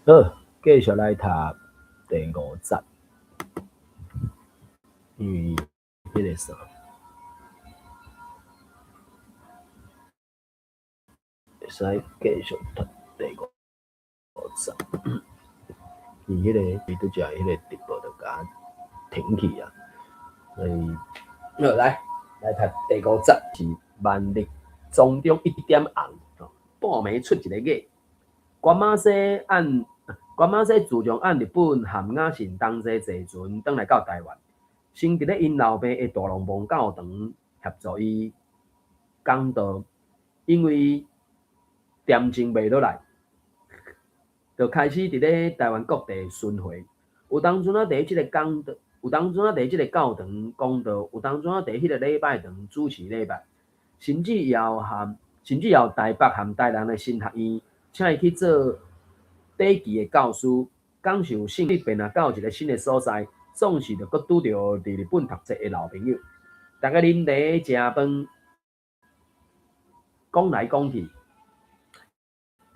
好，繼續來讀第五節，因為彼个啥，會使繼續讀第五節。伊彼個伊拄才彼个直播就共停去啊，所以，好來來讀第五節，是萬曆莊中一點紅，半暝出一个月。關馬西按關馬西自從按日本和雅信同齊坐船轉來到台灣，先佇咧𪜶老爸的大龍峒教堂協助伊講道，因為恬靜袂落來，就開始佇咧台灣各地巡迴。有當陣仔佇這个講道，有當陣仔佇這个教堂講道，有當陣仔佇彼个禮拜堂主持禮拜，甚至也有台北和台南的神學院請伊去做短期的教師，講授聖經，便若到一个新的所在，總是著閣拄著佇日本讀冊的老朋友，逐家啉茶食飯，講來講去，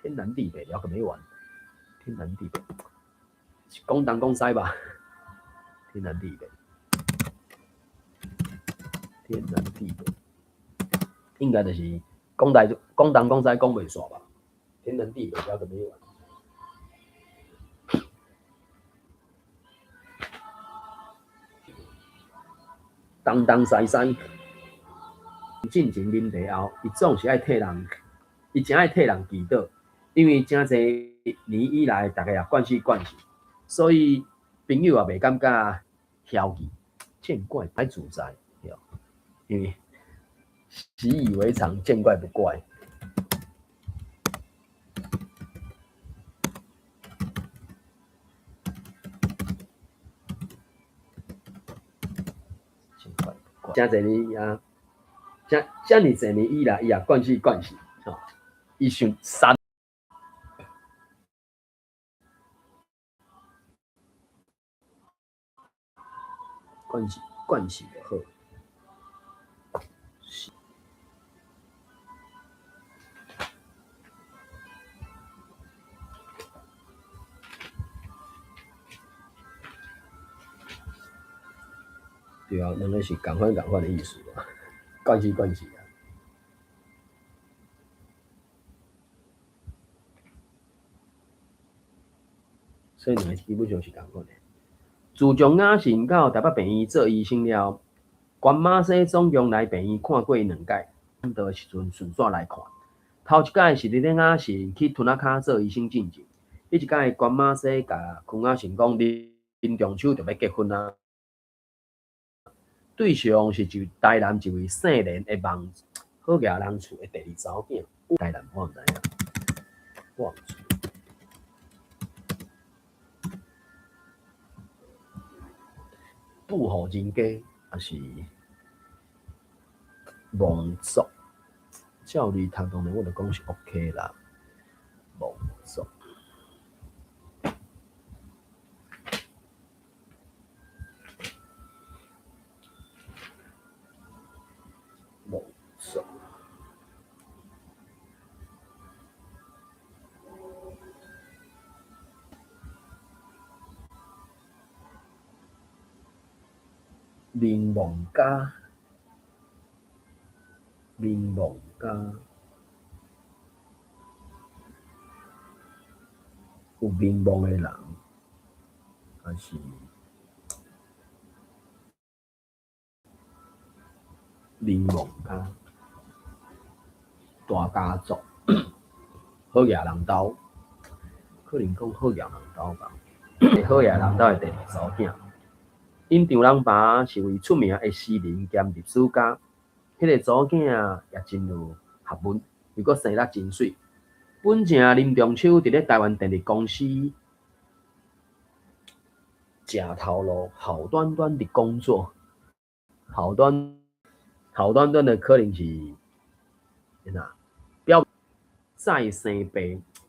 天南地北聊個沒完，天南地北，是講東講西吧？天南地北，天南地北，應該就是講台講東講西講袂煞吧？天南地北聊個沒完。東東西西，進前啉茶後，伊總是愛替人，伊誠愛替人祈禱，因為誠濟年以來，逐家也慣勢慣勢，所以朋友也袂感覺囂氣，見怪不自在，對，因為習以為常，見怪不怪。誠濟年啊，遮遮爾濟年以來，伊也慣勢慣勢，吼，伊想三慣勢慣勢就好。是。對啊，兩个是仝款仝款的意思啊，慣勢慣勢啊。所以兩个基本上是仝款的。自從雅信到台北病院做醫生了後，關馬西總共來病院看過伊兩擺，的時陣順紲來看。頭一擺是佇咧雅信去屯仔跤做醫生進前，彼一擺關馬西共邱雅信講，林中秋就欲結婚啊。對象是一台南一位姓連的望好額人厝的第二查某囝。台南我毋知影，我毋知。富戶人家，抑是望族？照理讀當然我就講是 OK 啦，望族。望族。林望家，林望家，有名望的人，抑是林望家，大家族，好額人兜，可能講好額人兜吧。好額人兜的第二查某囝。𪜶丈人爸是位出名的詩人兼歷史家，彼个查某囝也真有學問，又閣生得真媠。本正林中秋佇咧台灣電力公司食頭路，好端端的工作，好端好端端的可能是哪表再生爸，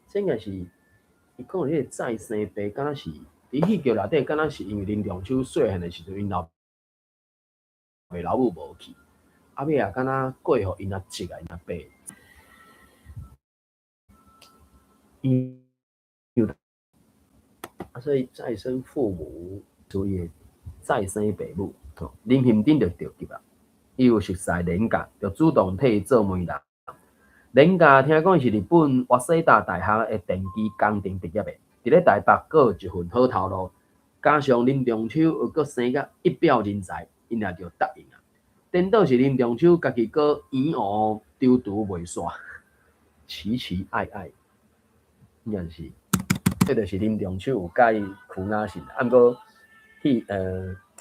這應該是伊講的彼个再生爸，敢若是佇戲劇內底，敢若是因為林中秋細漢的時陣，𪜶老爸老母無去，啊尾仔敢若過予𪜶阿叔啊𪜶阿伯。伊有啊，所以再生父母，所以再生爸母，吼，林幸珍就著急啊，伊有熟似連家，就主動替伊做媒人。連家聽講是日本瓦西達大學的電機工程畢業的，佇咧台北閣有一份好頭路，加上林中秋又閣生甲一表人才，𪜶也就答應啊。顛倒是林中秋家己閣圓糊躊躇袂煞，期期艾艾，應該是，這就是林中秋有佮意區雅信，啊，毋過去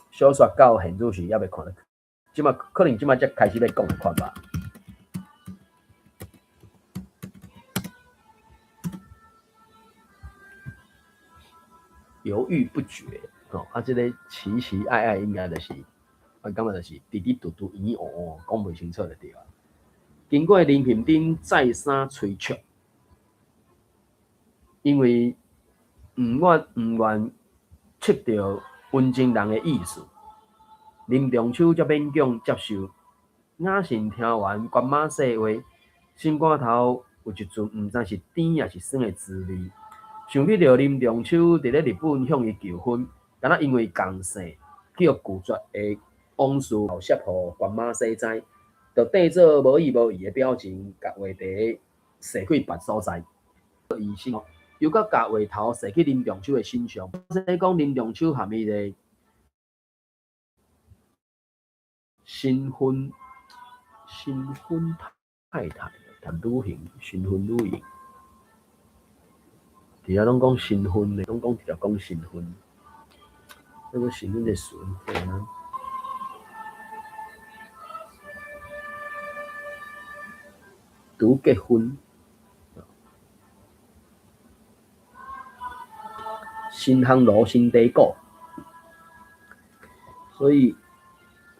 小說到現此時猶未看著，這馬可能這馬才開始欲講的款吧。猶豫不決，吼，啊，這个期期艾艾應該就是，我感覺就是直直嘟嘟圓糊糊，講袂清楚就對啊。經過林幸珍再三催促，因為毋願觸著溫情人的意思，林中秋才勉強接受。雅信聽完關馬說話，心肝頭有一陣毋知是甜抑是酸的滋味。想起著林中秋佇咧日本向伊求婚，敢若因為仝姓去予拒絕的往事，後攝予關馬西知，就缀做無意無意的表情，共話題踅去別所在。醫生又閣共話頭踅去林中秋的身上，說講林中秋含伊的新婚太太旅行，新婚旅行。佇遐攏講新婚的，攏講直接講新婚。那個新婚的詞，拄結婚，新烘爐新低谷，所以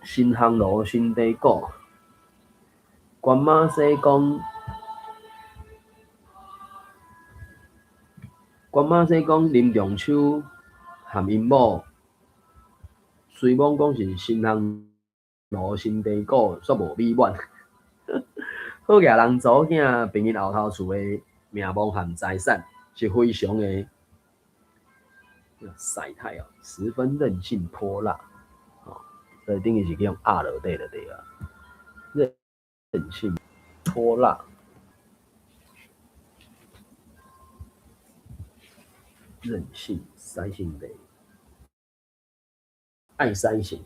新烘爐新低谷，關馬西講。關馬西講林中秋含𪜶某，雖罔講是新烘爐新低谷，煞無美滿。好額人查某囝憑𪜶後頭厝的名望和財產是非常的曬太哦，十分任性潑辣，哦，所以等於是去予壓落底就對啊。任性潑辣。任性屎性地，愛屎性，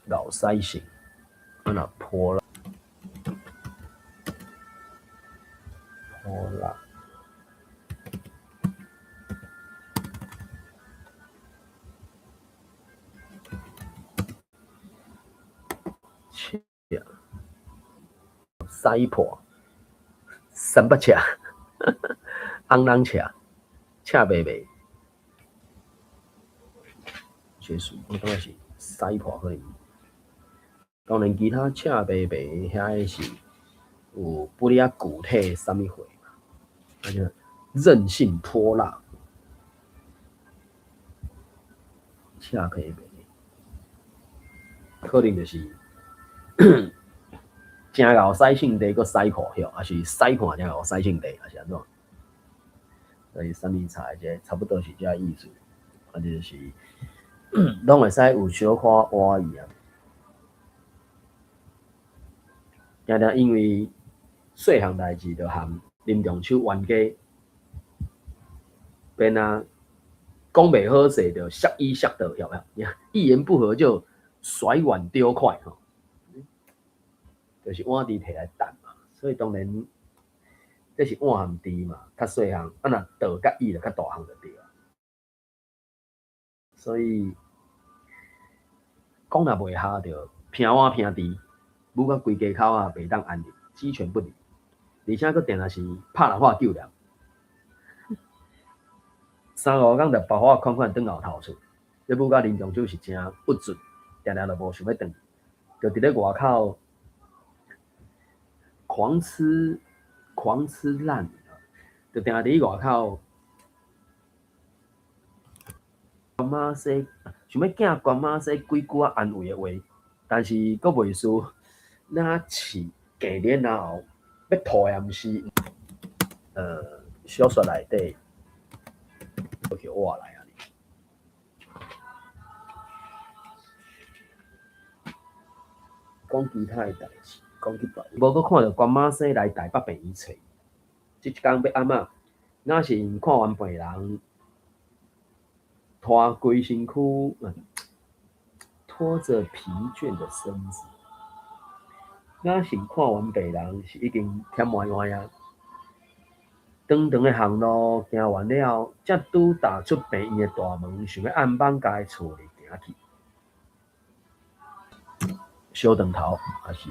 老屎性，啊若潑辣，潑辣，切，屎破，三八赤。翁人赤，赤白白，這詞我感覺是屎破可能。當然，其他赤白白遐个是有不哩仔具體啥物貨嘛？啊就任性潑辣，赤白白，可能就是誠𠢕屎性地，閣屎破曉，抑是屎破誠𠢕屎性地，抑是按怎？所以啥物菜，這差不多是這意思，啊，就是攏會使有小可倚意啊。定定因為細項代誌，就含林中秋冤家，變啊講袂好勢，就摔椅摔桌，曉無？一言不合就甩碗丟筷，吼，就是碗櫥提來擲嘛，所以當然。這是碗和櫥嘛，較細項，啊若桌佮椅就較大項就對啊。所以講若袂合就拚碗拚櫥，舞甲規家口仔袂當安寧，雞犬不寧，而且閣定定是拍人喝救人。三五工就包袱仔款款轉後頭厝，這舞甲林中秋是誠鬱卒，定定就無想欲轉去，就佇咧外口狂吃。狂吃爛，就定佇外口。關馬西想欲寄關馬西幾句仔安慰的話，但是閣袂輸，那飼迸佇咧喉，欲吐也毋是。小說內底叫我來啊。講其他的代誌，講去別，無閣看著關馬生來台北病院揣伊。這一工欲按怎？若是看完病人，拖規身軀，拖著疲倦的身子。若是看完病人是已經忝歪歪啊。長長的巷路行完了後，才拄踏出病院的大門，想欲按艋舺厝裡行去。小長頭，抑是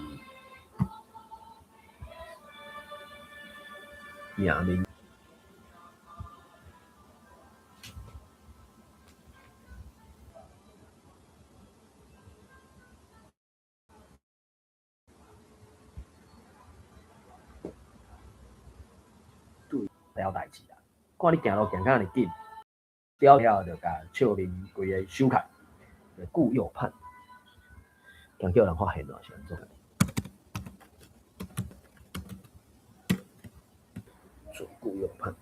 贏面。對了代誌啦，看你行路行甲按呢緊，了了就共笑面規个收起，顧右盼，驚叫人發現哦，是按怎？左顧右盼，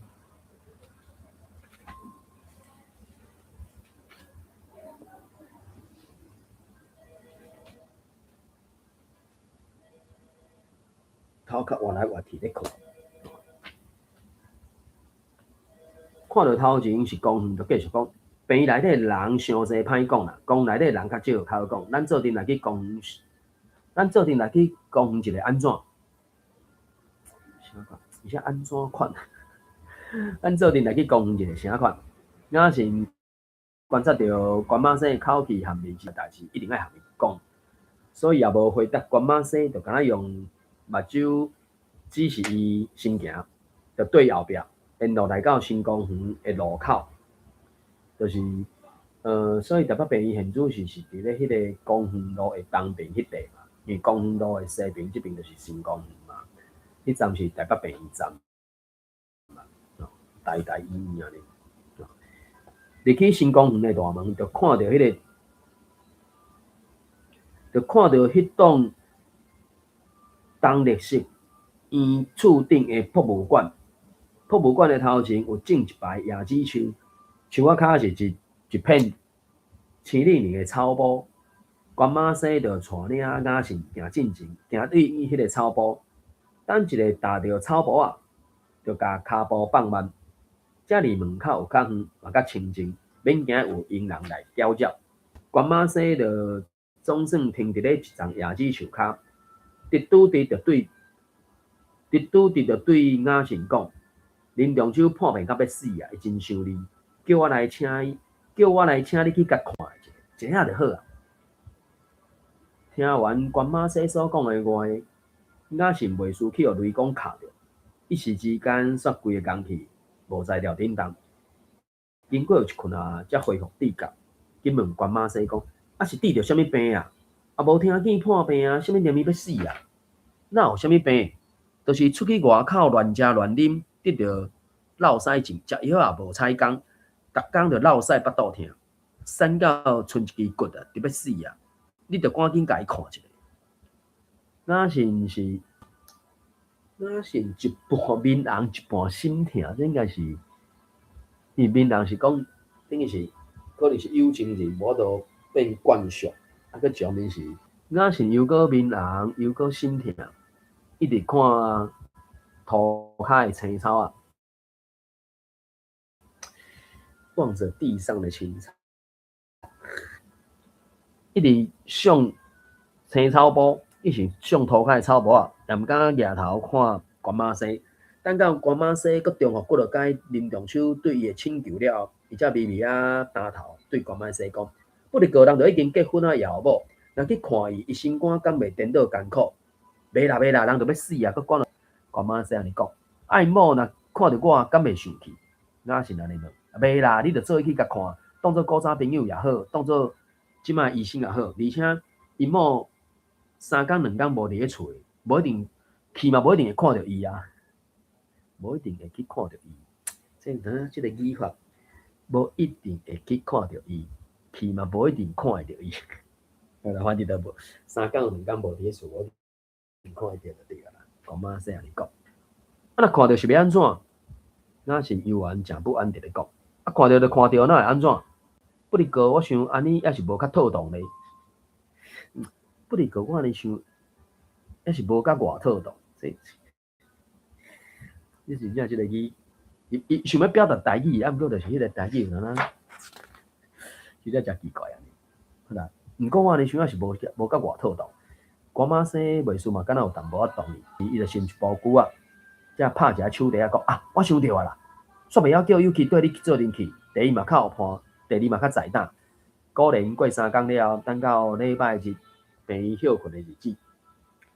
頭殼歪來歪去咧睏。看著頭前是公園，就繼續講。病院內底人傷濟，歹講啦。公園內底人較少，較好講。咱做陣來去公園，咱做陣來去公園一个按怎？啥款？而且按怎款？咱做陣來去公園一个啥款？若是觀察著關馬生口氣和面色代誌，一定愛和伊講，所以也無回答關馬生，就敢若用目睭指示伊先行，就對後壁。沿路來到新公園的路口，就是，所以台北病院現主時是佇咧彼个公園路的東邊彼塊嘛，因為公園路的西邊這邊就是新公園嘛，彼站是台北病院站嘛，台大醫院按呢。入去新公園的大門，就看著彼个，就看著彼棟東綠色圓柱頂的博物館。博物館的頭前有種一排椰子樹，樹仔跤是一一片青綠綠的草埔。關馬生就帶領雅信行進前，行對彼个草埔，等一下踏著草埔仔，就共跤步放慢，才離門口有較遠，嘛較清靜，免驚有閒人來攪擾。關馬生就總算停佇咧一叢椰子樹跤，直拄直就對，直拄直就對雅信講。林長洲破病到欲死啊！伊真想你，叫我來請伊，叫我來請你去共看一下，這下就好啊。聽完關馬生所講的話，雅信袂輸去予雷公敲著，一時之間煞規个空去，無在料振動。經過有一困仔，才恢復知覺，緊問關馬生講：啊是得著啥物病啊？啊無聽見破病啊？啥物連伊欲死啊？哪有啥物病？就是出去外口亂食亂啉。得著落屎症，食藥也無彩工，逐工就落屎腹肚疼，瘦到賰一支骨啊，直欲死啊！你著趕緊共伊看一下。若是毋是，若是一半面紅一半心疼，這應該是，伊面紅是講，等於是可能是有情人無法度變慣俗，啊，閣上面是，若是猶閣面紅，猶閣心疼，一直看。塗跤的青草仔，望著地上的青草，一直上青草埔，一直上塗跤的草埔仔，也毋敢舉頭看關馬生。等到關馬生閣重複幾落擺林長秋對伊的請求了後，伊才微微仔擔頭對關馬生講：不日個人就已經結婚啊，枵某，若去看伊，伊心肝敢袂顛倒艱苦？袂啦袂啦，人就欲死啊，閣管。關馬生按呢講，啊𪜶某若看著我，敢袂生氣？雅信按呢問，袂啦，你著做伙去共看，當做古早朋友也好，當做這擺醫生也好，而且𪜶某三工兩工無佇咧厝，無一定去嘛，無一定會看著伊啊，無一定會去看著伊。這這這个語法，無一定會去看著伊，去嘛無一定看會著伊。反正都無三工兩工無佇咧厝，無一定看會著就對啦。關馬生按呢講，啊，若看著是欲按怎？雅信猶原誠不安佇咧講，啊，看著就看著，哪會按怎？不過我想按呢猶是無較妥當咧。不過我按呢想，猶是無較偌妥當。這，你真正這个語，伊伊想欲表達台語，啊毋過就是彼个台語有當仔，實在誠奇怪按呢。好啦，毋過我按呢想猶是無無較偌妥當。關馬生袂輸嘛，敢若有淡薄仔同意，伊就伸一步久仔，才拍一下手蹄仔講啊，我想著啊啦，煞袂曉叫有氣綴你去做陣去。第一嘛較有伴，第二嘛較在膽。果然過三工了後，等到禮拜日病院歇睏的日子，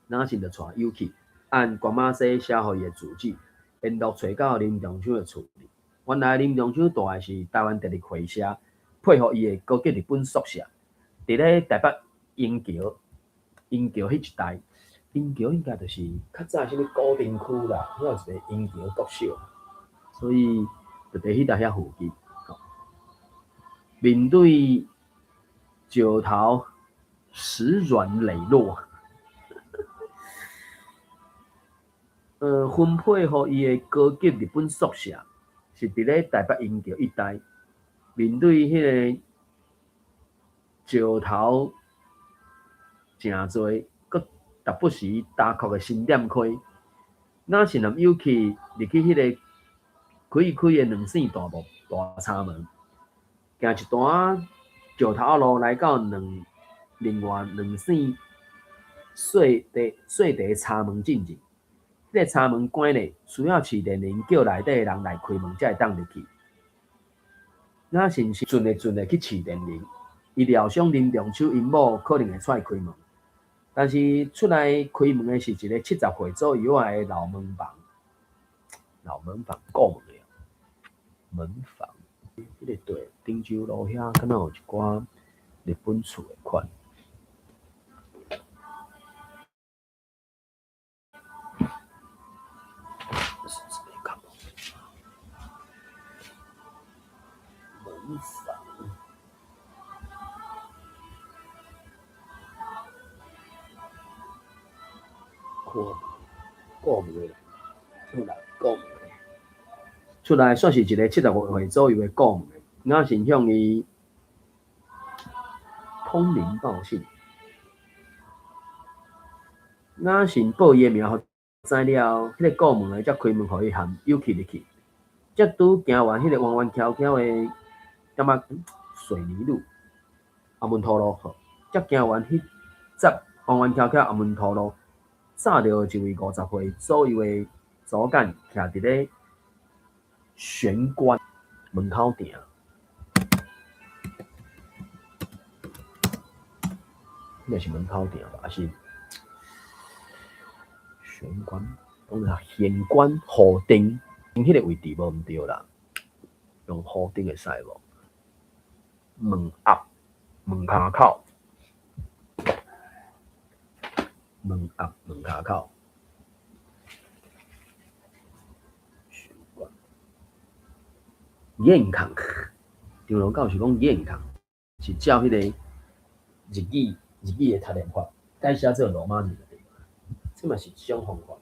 若信就帶有氣按關馬西寫予伊的住址，沿路揣到林中秋的厝裡。原來林中秋住的是台灣電力會社配予伊的高級日本宿舍，佇咧台北鶯橋，鶯橋彼一帶，鶯橋應該就是較早啥物古亭區啦，遐有一个鶯橋國小，所以就佇彼搭遐附近。面對石頭石軟磊落，分配予伊的高級日本宿舍，是佇咧台北鶯橋一帶。面對彼个石頭誠濟，閣時不時焦涸的新店溪，若是若有去入去彼个開開的兩扇大木大柴門，行一段仔石頭路來到兩另外兩扇細地細地柴門進前，彼个柴門關咧，需要市電鈴叫內底的人來開門才會當入去。若是毋是盡的盡的去試電鈴，伊料想林中秋𪜶某可能會出來開門，但是出來開門的是一个70歲左右仔的老門房，老門房顧門的，門房。彼个對，汀州路遐敢若有一寡日本厝的款。門房，看顧門的，好啦，顧門的，出來煞是一个75歲左右的顧門的，若是向伊通靈報信，若是報伊的名予知了後，彼个顧門的才開門予伊含有氣入去，才拄行完彼个彎彎曲曲的感覺水泥路，阿門塗路吼，才行完彼節彎彎曲曲阿門塗路，乍著一位50歲左右的查某囝徛佇咧玄關門口埕，應該是門口埕吧，還是玄關？講啥？玄關戶頂，彼个位置無毋對啦，用戶頂會使無？門壓門跤口，門壓門跤口，玄關。眼孔，張龍教授講眼孔是照彼个日語日語的讀念法，改寫做羅馬字就對，這嘛是一種方法。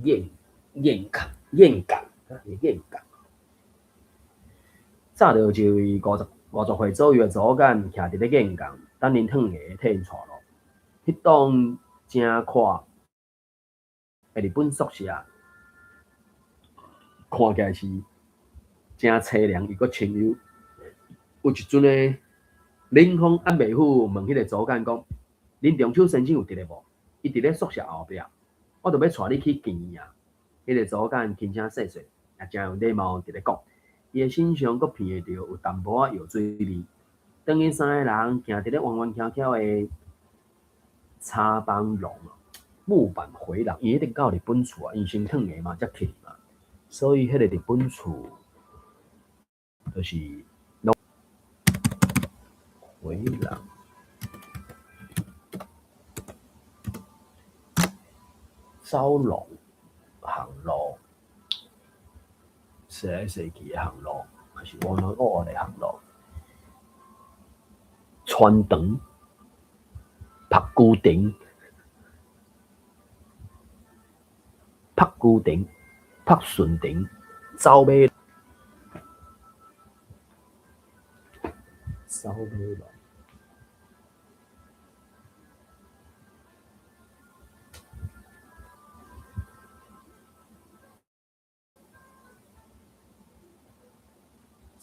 眼眼孔眼角，眼角。早著一位50歲左右的查某囝徛佇咧眼角，等𪜶褪鞋替𪜶帶路。彼棟誠闊的日本宿舍，看起來是誠淒涼又閣清幽。有一陣的冷風按袂府問彼个查某囝講：林中秋先生有佇咧無？伊佇咧宿舍後壁，我著欲帶你去見伊啊。彼个查某囝輕聲細細，也誠有禮貌佇咧講。伊的身上閣鼻會著有淡薄仔藥水味。當𪜶三个人行佇咧彎彎曲曲的柴房廊木板回廊，伊一定到日本厝啊，因先褪鞋嘛，才去嘛。所以彼个日本厝就是回廊、走廊、行路、踅來踅去的行路，還是彎彎兀兀的行路，穿腸、曝龜亭、曝龜亭、曝順亭、走馬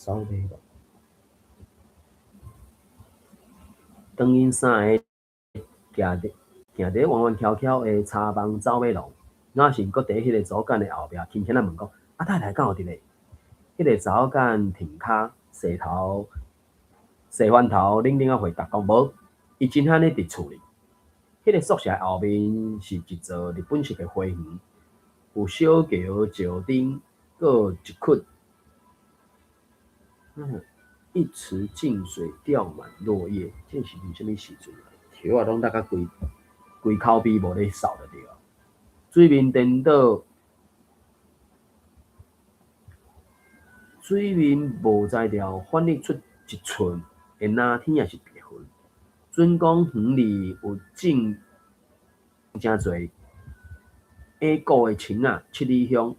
走馬廊。當𪜶三个行佇行佇彎彎蹺蹺的柴房走馬廊，雅信閣佇彼个查某囡的後壁輕輕仔問講：阿太太敢有佇咧？彼个查某囡停跤，踅頭踅翻頭，冷冷仔回答講：無，伊真漢咧佇厝裡。彼个宿舍後面是一座日本式的花園，有小橋、石燈，閣有一窟。一池靜水釣滿落葉，這是啥物時陣？葉仔攏落甲規規口鼻無咧掃就對啊。水面顛倒，水面無才調反映出一寸的藍天抑是白雲。準講園裡有種誠濟矮古的青仔、七里香、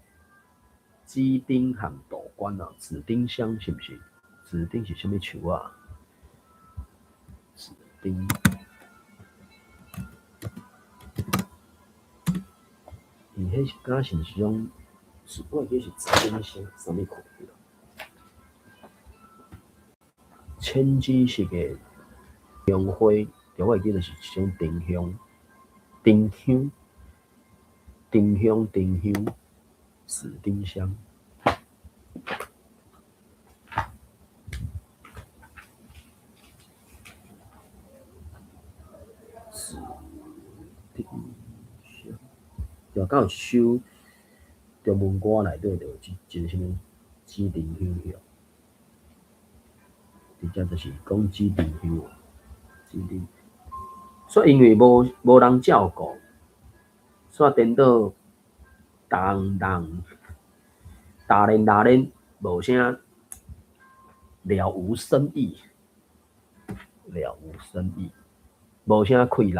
紫丁和杜鵑啊。紫丁香是毋是？紫丁是啥物樹啊？紫丁，伊彼是敢是毋是種？我會記是紫丁香，啥物款？淺紫色的香花，對，我會記得是一種丁香，丁香，丁香，丁香，紫丁香。紫丁香，對，敢有一首中文歌內底就有這個啥物紫丁香去。直接就是講紫丁香，紫丁。煞因為無無人照顧，煞顛倒逐人逐連逐連無啥了無生意，了無生意，無啥氣力，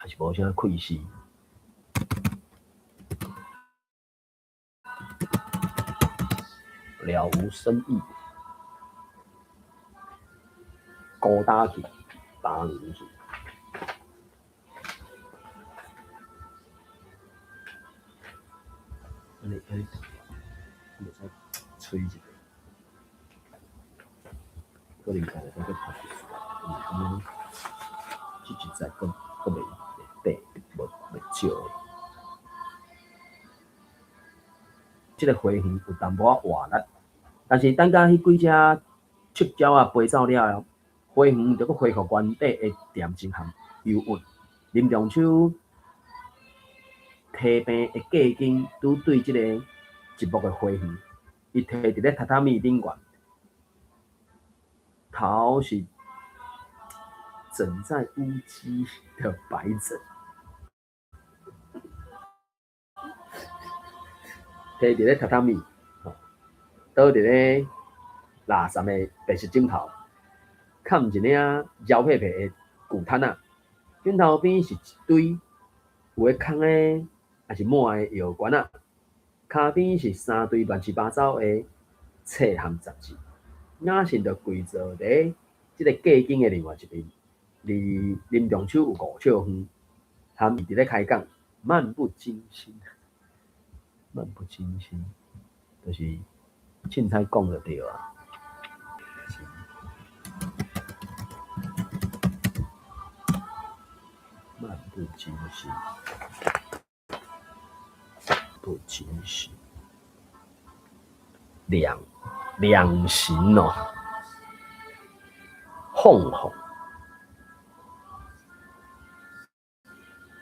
抑是無啥氣勢。了無生意，孤單去，單人去。按呢按呢，袂使吹一下，可能會使閣讀一次，因為感覺這一節閣閣袂袂短，無袂少的。這个花園有淡薄仔活力，但是等甲彼幾隻觸鳥仔飛走了後，花園就閣恢復原底的恬靜和憂鬱。林中秋提病的隔間，拄對這個一幕的花園，伊提佇咧榻榻米頂懸，頭是枕在烏雞的白枕，提佇咧榻榻米，倒佇咧垃圾的白色枕頭，崁一領枵皮皮的舊毯仔，枕頭邊是一堆有的空的，抑是滿的藥罐仔，跤邊是三堆亂七八糟的冊和雜誌。雅信就跪坐佇這个隔間的另外一邊，離林中秋有5尺遠，含伊佇咧開講，漫不經心，漫不經心，就是凊彩講就對啊。漫不經心，不經心，兩兩神哦，鳳凰，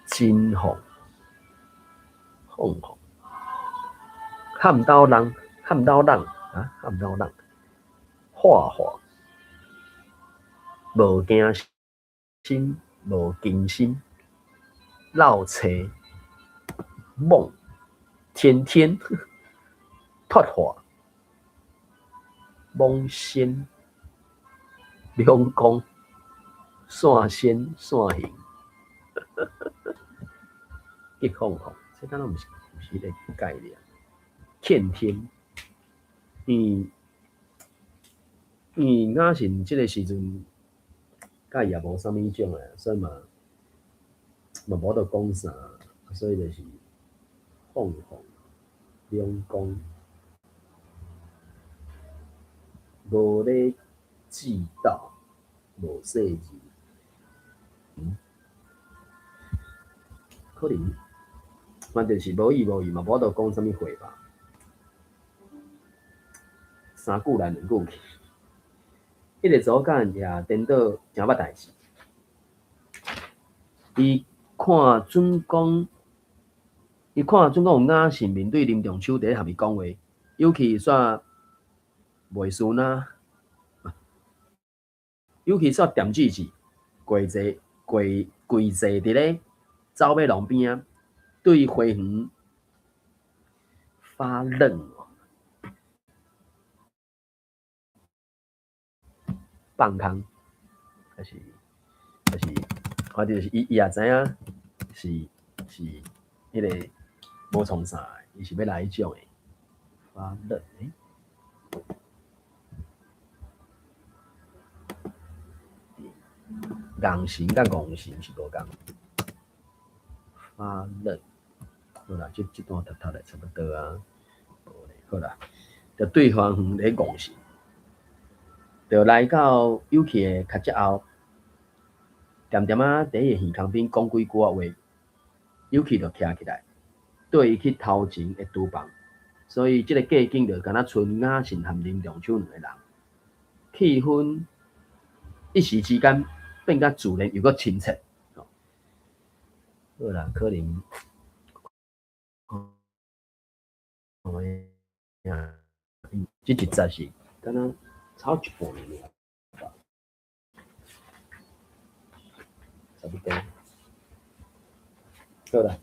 金鳳，鳳凰，撼刀人，撼刀人啊，撼刀人，畫畫，無驚心，無驚心，落車，猛，天天，脫化，罔仙，兩光，線仙線形，激放放，這敢若毋是毋是彼个概念。天天，因為雅信這个時陣，佮伊也無啥物種啊，所以嘛嘛無法度講啥，所以就是放放兩光，無禮智鬥，無細字，可能反正是無意無義嘛，無法度講啥物話吧。三句來兩句去，彼個查某佮人也顛倒誠捌代誌。伊看準講有雅信面對林中秋佇咧含伊講話，尤其煞袂輸哪，尤其煞恬子子跪坐佇咧走馬廊邊仔，對花園發愣。放空，還是，反正就是伊也知影是彼個無創啥的，伊是欲來彼種的發愣欸。硬神佮戇神是無仝。發愣，好啦，這段讀讀咧差不多啊，無咧，好啦，就對花園咧戇神。就來到有趣的跤脊後，恬恬仔佇伊的耳孔邊講幾句仔話，有趣就徛起來，綴伊去頭前的廚房，所以這个過景就敢若賰雅信和林中秋兩个人，氣氛一時之間變甲自然又閣親切。好啦，可能，這一節是敢若抄一半爾吧，差不多。好啦。